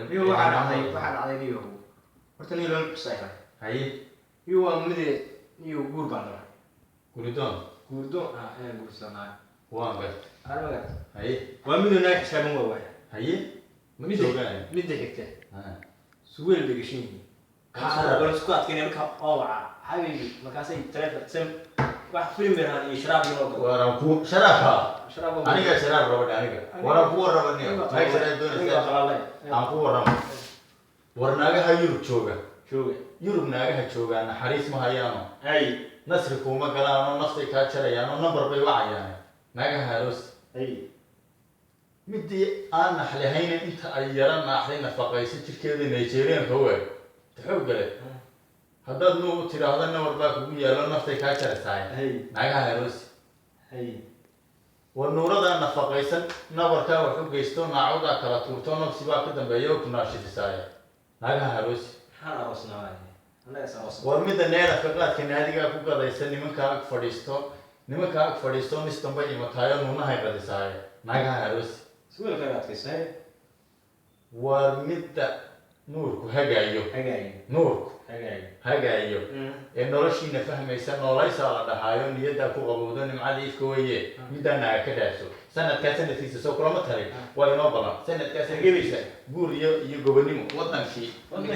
Niyo, waxaa dhacday niyo, horta niyo lama xusay. Haye. Niyo, waa mide niyo, guur baan rabaa. Guridoon. Guurdoon ah inaan guursanaa. Waan garta. Armaga. Haye. Waa midoo naga xisaaban, waa waaya. Haye, ma Midda joogaan. Midda xigta, Ha. suweel bay gashan yihiin. Carab. Waan isku adkaynaya marka oo waca xabiibi, markaasay taleefon sem wax film bay rabaan iyo sharaab iyo loo gado. Waraan ku sharaabka. Sharaab oo- Aniga sharaab raba, aniga waraan ku warraba niyo, naag sharaab doonaysa. Aan ku warramo. War naagaha Yurub jooga. Jooga. Yurub naagaha joogaa naxariis ma hayaano. Ay. Nasri kuuma galaanoo, naftay kaa jarayaanoo, number bay wacayaan naagaha aroos. Ay. Midii aan naxlihayna inta ay yara naaxday nafaqayso jirkeeda Nigerianka u eg xoog gale, haddaad nuu u tidhaahdo nawar baa kugu yaallo, naftay kaa jaraysaay. Ay. Naagaha aroosi. Ay. War nuuradaa nafaqaysan, nabarkaa wax u geysto, naacudaa kala tuurto, nafsi baa ka dambeeya oo ku naashidisaaye, naagaha aroosi. Maxaan aroosnaa waaye? Annaga is aroosnaa. War midda neerafka qaadka naadigaa ku gadaysa, nimankaa ag fadhiisto, nimankaa ag fadhiisto, nis dambay imataayo, nuunahay qadisaaye, naagaha aroosi. Suweelkaaga adkayso, hay. War midda nuurku hagaayo. Hagaayo. Nuurku hagaayo. Hagaayo ee noloshiina fahmaysa, noolaysaa la dhahaayo, niyaddaa ku qabowdo, nimcadii ifka weeye, middaa naaga ka raadso. Sanadkaa sanadkiisa soo kulama talin, waa inoo balan sanadkaa sanadkiisa guur iyo gobonimo wadankii. Wadankii.